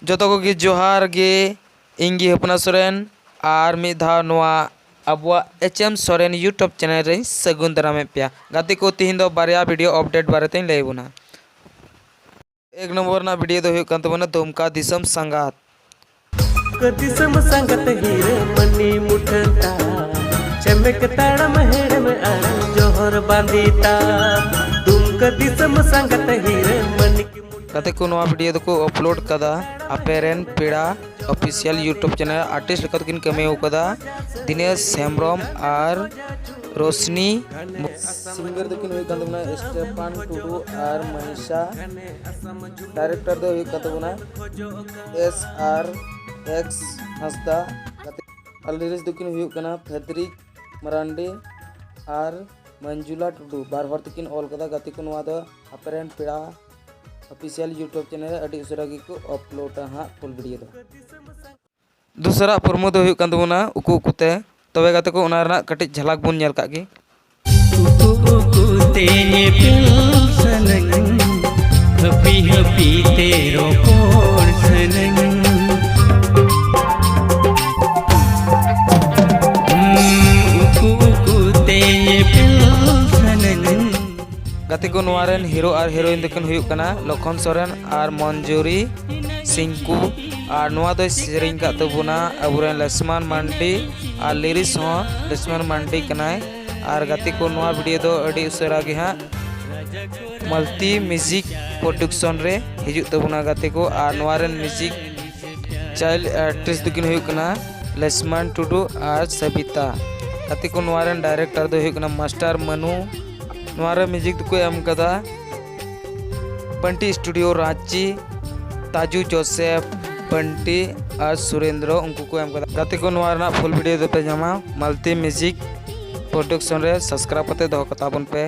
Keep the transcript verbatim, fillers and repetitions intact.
ᱡᱚᱛᱚ ᱠᱚᱜᱮ ᱡᱚᱦᱟᱨ ᱜᱮ, ᱤᱧ ᱜᱮ ᱦᱚᱯᱚᱱᱟ ᱥᱚᱨᱮᱱ᱾ ᱟᱨ ᱢᱤᱫ ᱫᱷᱟᱣ ᱱᱚᱣᱟ ᱟᱵᱚᱣᱟᱜ H M Soren YouTube channel ᱨᱮᱧ ᱥᱟᱹᱜᱩᱱ ᱫᱟᱨᱟᱢᱮᱫ ᱯᱮᱭᱟ᱾ ᱜᱟᱛᱮ ᱠᱚ, ᱛᱤᱦᱤᱧ ᱫᱚ ᱵᱟᱨᱭᱟ video update ᱵᱟᱨᱮᱛᱮᱧ ᱞᱟᱹᱭ ᱟᱵᱚᱱᱟ᱾ ᱮᱠ ᱱᱚᱢᱵᱚᱨ ᱨᱮᱱᱟᱜ video ᱫᱚ ᱦᱩᱭᱩᱜ ᱠᱟᱱ ᱛᱟᱵᱚᱱᱟ ᱫᱩᱢᱠᱟ ᱫᱤᱥᱚᱢ ᱥᱟᱸᱜᱟᱛ᱾ ᱫᱤᱥᱚᱢ ᱥᱟᱸᱜᱟᱛ ᱦᱤᱨᱟᱹ ᱢᱟᱹᱱᱤ ᱢᱩᱴᱷᱟᱹᱱ ᱛᱟ, ᱪᱮᱢᱮᱠ ᱛᱟᱲᱟᱢ ᱦᱮᱲᱮᱢ ᱟᱲᱟᱝ ᱡᱚᱦᱚᱨ ᱵᱟᱸᱫᱤ ᱛᱟ᱾ ᱫᱩᱢᱠᱟ ᱫᱤᱥᱚᱢ ᱥᱟᱸᱜᱟᱛ ᱦᱤᱨᱟᱹ ᱢᱟᱹᱱᱤ ᱜᱟᱛᱮ ᱠᱚ, ᱱᱚᱣᱟ video ᱫᱚᱠᱚ upload ᱠᱟᱫᱟ ᱟᱯᱮ ᱨᱮᱱ ᱯᱮᱲᱟ official YouTube channel᱾ artist ᱞᱮᱠᱟ ᱛᱮᱠᱤᱱ ᱠᱟᱹᱢᱤ ᱟᱠᱟᱫᱟ ᱫᱤᱱᱮᱥ ᱦᱮᱢᱵᱨᱚᱢ ᱟᱨ ᱨᱳᱥᱱᱤ᱾ singer ᱫᱚᱠᱤᱱ ᱦᱩᱭᱩᱜ ᱠᱟᱱ ᱛᱟᱵᱚᱱᱟ ᱥᱴᱮᱯᱷᱟᱱ ᱴᱩᱰᱩ ᱟᱨ ᱢᱟᱱᱤᱥᱟ᱾ director ᱫᱚ ᱦᱩᱭᱩᱜ ᱠᱟᱱ ᱛᱟᱵᱚᱱᱟ S R X ᱦᱟᱸᱥᱫᱟ᱾ ᱟᱨ lyrics ᱫᱚᱠᱤᱱ ᱦᱩᱭᱩᱜ ᱠᱟᱱᱟ ᱯᱷᱮᱫᱨᱤᱠ ᱢᱟᱨᱟᱱᱰᱤ ᱟᱨ ᱢᱚᱧᱡᱩᱞᱟ ᱴᱩᱰᱩ᱾ ᱵᱟᱨ ᱦᱚᱲ ᱛᱮᱠᱤᱱ ᱚᱞ ᱠᱟᱫᱟ᱾ ᱜᱟᱛᱮ ᱠᱚ, ᱱᱚᱣᱟ ᱫᱚ ᱟᱯᱮ ᱨᱮᱱ ᱯᱮᱲᱟ official YouTube channel ᱨᱮ ᱟᱹᱰᱤ ᱩᱥᱟᱹᱨᱟ ᱜᱮᱠᱚ uploadᱟ ᱦᱟᱸᱜ full video ᱫᱚ᱾ ᱫᱚᱥᱟᱨᱟᱜ promo ᱫᱚ ᱦᱩᱭᱩᱜ ᱠᱟᱱ ᱛᱟᱵᱚᱱᱟ ᱩᱠᱩ ᱩᱠᱩ ᱛᱮ᱾ ᱛᱚᱵᱮ ᱜᱟᱛᱮ ᱠᱚ, ᱚᱱᱟ ᱨᱮᱱᱟᱜ ᱠᱟᱹᱴᱤᱡ ᱡᱷᱟᱞᱟᱠ ᱵᱚᱱ ᱧᱮᱞ ᱠᱟᱜ ᱜᱮ᱾ ᱩᱠᱩ ᱩᱠᱩ ᱛᱮ ᱧᱮᱯᱮᱞ ᱥᱟᱱᱟᱧ, ᱦᱟᱹᱯᱤ ᱦᱟᱹᱯᱤ ᱛᱮ ᱨᱚᱯᱚᱲ ᱥᱟᱱᱟᱧ᱾ ᱦᱩᱸ, ᱩᱠᱩ ᱩᱠᱩ ᱛᱮ ᱧᱮᱯᱮᱞ ᱥᱟᱱᱟᱧ᱾ ᱜᱟᱛᱮ ᱠᱚ, ᱱᱚᱣᱟ ᱨᱮᱱ hero ᱟᱨ heroine ᱫᱚᱠᱤᱱ ᱦᱩᱭᱩᱜ ᱠᱟᱱᱟ ᱞᱚᱠᱷᱚᱱ ᱥᱚᱨᱮᱱ ᱟᱨ ᱢᱚᱧᱡᱩᱨᱤ ᱥᱤᱝᱠᱩ᱾ ᱟᱨ ᱱᱚᱣᱟ ᱫᱚᱭ ᱥᱮᱨᱮᱧ ᱠᱟᱜ ᱛᱟᱵᱚᱱᱟ ᱟᱵᱚᱨᱮᱱ ᱞᱚᱠᱥᱢᱟᱱ ᱢᱟᱱᱰᱤ, ᱟᱨ lyrics ᱦᱚᱸ ᱞᱚᱠᱥᱢᱟᱱ ᱢᱟᱱᱰᱤ ᱠᱟᱱᱟᱭ᱾ ᱟᱨ ᱜᱟᱛᱮ ᱠᱚ, ᱱᱚᱣᱟ video ᱫᱚ ᱟᱹᱰᱤ ᱩᱥᱟᱹᱨᱟ ᱜᱮ ᱦᱟᱸᱜ ᱢᱟᱞᱛᱤ ᱢᱤᱣᱡᱤᱠ ᱯᱨᱚᱰᱟᱠᱥᱚᱱ ᱨᱮ ᱦᱤᱡᱩᱜ ᱛᱟᱵᱚᱱᱟ ᱜᱟᱛᱮ ᱠᱚ᱾ ᱟᱨ ᱱᱚᱣᱟ ᱨᱮᱱ ᱢᱤᱣᱡᱤᱠ ᱪᱟᱭᱤᱞᱰ ᱟᱨᱴᱤᱥᱴ ᱫᱚᱠᱤᱱ ᱦᱩᱭᱩᱜ ᱠᱟᱱᱟ ᱞᱚᱠᱥᱢᱟᱱ ᱴᱩᱰᱩ ᱟᱨ ᱥᱟᱵᱤᱛᱟ᱾ ᱜᱟᱛᱮ ᱠᱚ, ᱱᱚᱣᱟ ᱨᱮᱱ director ᱫᱚ ᱦᱩᱭᱩᱜ ᱠᱟᱱᱟ ᱢᱟᱥᱴᱟᱨ ᱢᱟᱱᱩ᱾ ᱱᱚᱣᱟ ᱨᱮ ᱢᱤᱣᱡᱤᱠ ᱫᱚᱠᱚ ᱮᱢ ᱠᱟᱫᱟ ᱵᱟᱱᱴᱤ ᱥᱴᱩᱰᱤᱭᱳ ᱨᱟᱸᱪᱤ, ᱛᱟᱡᱩ ᱡᱳᱥᱮᱯ, ᱵᱟᱱᱴᱤ ᱟᱨ ᱥᱩᱨᱮᱱᱫᱨᱚ, ᱩᱱᱠᱩ ᱠᱚ ᱮᱢ ᱠᱟᱫᱟ᱾ ᱜᱟᱛᱮ ᱠᱚ, ᱱᱚᱣᱟ ᱨᱮᱱᱟᱜ full video ᱫᱚᱯᱮ ᱧᱟᱢᱟ ᱢᱟᱞᱛᱤ ᱢᱤᱣᱡᱤᱠ ᱯᱨᱚᱰᱟᱠᱥᱚᱱ ᱨᱮ᱾ subscribe ᱠᱟᱛᱮ ᱫᱚᱦᱚ ᱠᱟᱛᱟ ᱵᱚᱱ ᱯᱮ᱾